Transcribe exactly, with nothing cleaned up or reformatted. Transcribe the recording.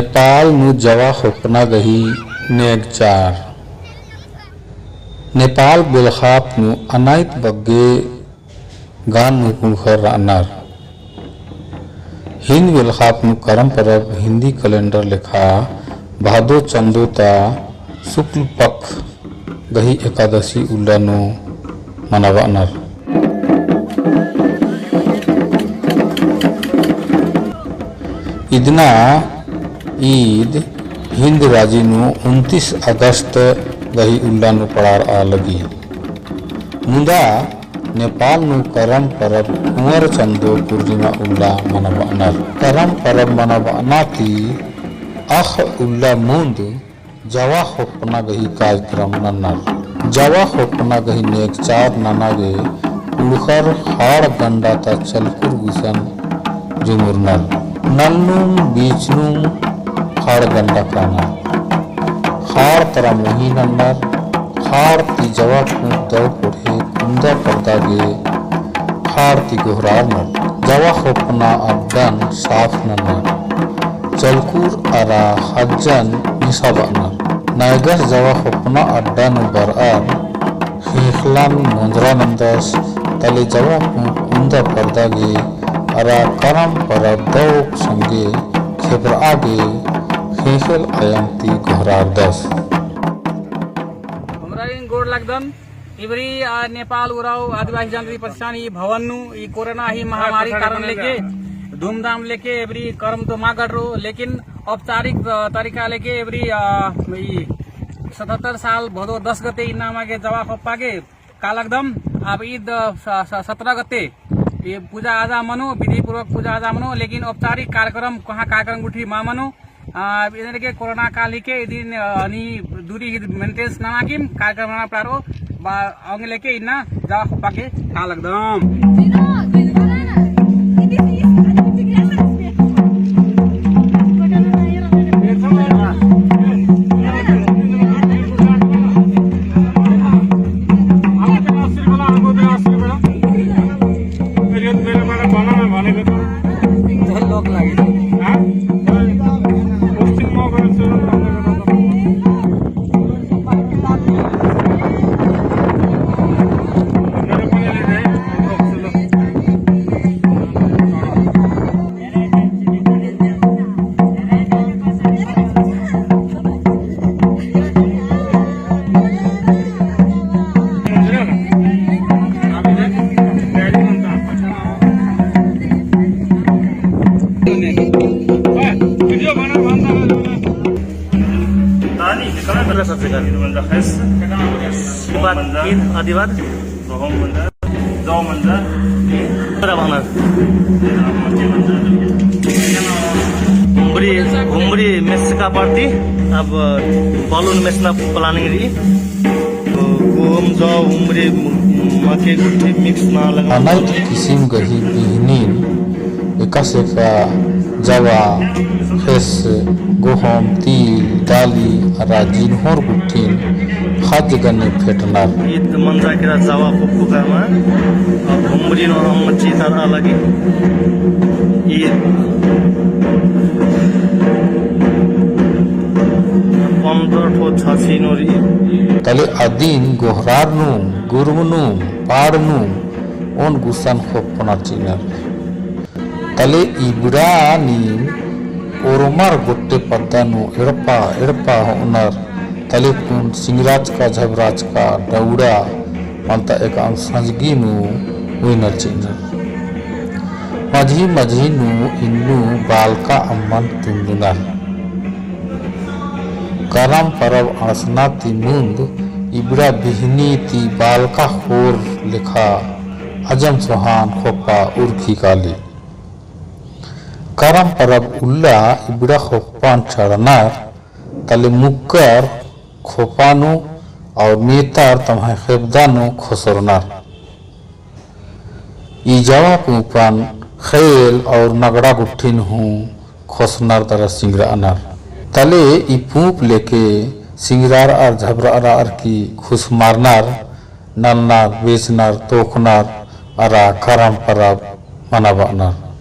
नेपाल नू जवा ख़ोपना गही नेगचार। नेपाल बेलख़ाप नू अनाइत बग्गे गान नू कुँड़ुख़र रअनर। हिन्द बेलख़ाप नू करम परब हिन्दी कैलेंडर लेखा भादो चंदो ता शुक्ल पख गही एकादशी उल्ला नू मनाबअनर। इदना ईद हिन्द राजी नू उनतीस अगस्त गही उल्ला नू पड़ारआ लगी। मुदा नेपाल नू करम परब कुँवर चंदो पूर्णिमा उल्ला मनाबअनर। करम परब मनाबअना ती अख़ उल्ला मुन्द जवा ख़ोपना गही कार्यक्रम नन्नर। जवा ख़ोपना गही नेगचार नना गे कुँड़ुख़र ख़ाड़ गंडा ता चलकुर गुसन जुमुरनर। नलनुम बीचनुम ख़ाड़ गंडा कानर। ख़ाड़ तरा मोही नन्नर। ख़ाड़ ती जवा पूँप दव कोड़हे कुन्दा परदा गे ख़ाड़ ती गोहरारनर। जवा ख़ोपना अड्डन साफ नन्नर। चलकुर अरा ख़ज्जन मिसाबअनर। नैगस जवा ख़ोपना अड्डा नू बरअर ख़ेख़ेलन मोंजरा नन्दस। तले जवा पूँप कुन्दा परदा गे अरा करम परब दव संगे खेपरआ गे ख़ेख़ेल अयंग ती गोहरारदस। हमरारिन गोड़ लगदन। इबरी, आ, नेपाल उराँव आदिवासी जनजाति प्रतिष्ठान ई भवन नू ई कोरोना ही महामारी कारण लेके धूमधाम लेके इबरी करम तो मा गड़रो, लेकिन औपचारिक, अ, तरीका लेके इबरी, अ, ई सतहत्तर साल भदो दस गते इन्ना मा गे जवा ख़ोप्पा गे का लगदम। अब ईद, अ, स-, स-, सतरह गते ई पूजा आजा मनो, विधिपूर्वक पूजा आजा मनो, लेकिन औपचारिक कार्यक्रम, कहाँ कार्यक्रम गुट्ठी मा मनो। आ, इदन लेके कोरोना काल हिके इदिन, अ, अनी दूरी ही maintenance नना किम कार्यक्रम नना पड़ारो, बा, औंगे लेके इन्ना जवा ख़ोप्पा गे का लगदम। मेरे, मेरे बारे में मालूम है, मालूम है तो। चल, लोग लागे। हाँ? पश्चिम बंगाल से लोग लागे। मेरे को ये नहीं है, लोग से लोग। आदिवाद, ईद आदिवाद। गहूम मंजा, जौ मंजा। तरा बअनर। हुमरी, हुमरी मेसका पार्टी, अब बालून मेसना planning रई। तो गहूम, जौ, हुमरी, मके गुट्ठी mix ना लगा। अनाइत किसिम गही बिहनिन एकासे का जवा, ख़ेस, गोहूम, तिल, डाली अरा जिनहोर गुट्ठिन ख़ज्ज गने फेटनर। ईद मंजा केरा जवा ख़ोप्पा गा मा, अब हुमरी नू अम्म चितारआ लगी। ईद पन्द्रह ठो छासी नू रई। तले अदिन गोहरारनुम, गुरमनुम, पाड़नुम ओन गुसन ख़ोप्पनर चिअनर। तले इबड़ा नीम ओरमर गोट्टे पद्दा नू एड़पा एड़पा होअनर। तले कुन सिंगराचका झबराचका डौड़ा मलता एकअम संजगी नू हुइनर चिअनर। मझी मझी नू इन्नु बालका अम्मन तुन्दुनर। करम परब अंड़सना ती मुन्द इबड़ा बिहनी ती बालका ख़ोर लेखा अजम सोहान ख़ोप्पा उरखी काली। करम परब उल्ला इबड़ा ख़ोप्पन चढ़नर, तले मुक्कर ख़ोपा नू और मेतर तम्है ख़ेबदा नू ख़ोसरनर। ई जवा पूंपन ख़ेल और नगड़ा गुट्ठिन हूँ ख़ोसनर दरा सिंगरअनर। तले ई पूंप लेके सिंगरारअर झबरारअर की खुसमारनर, नलनर, बेचनर, तोखनर अरा करम परब मनाबअनर।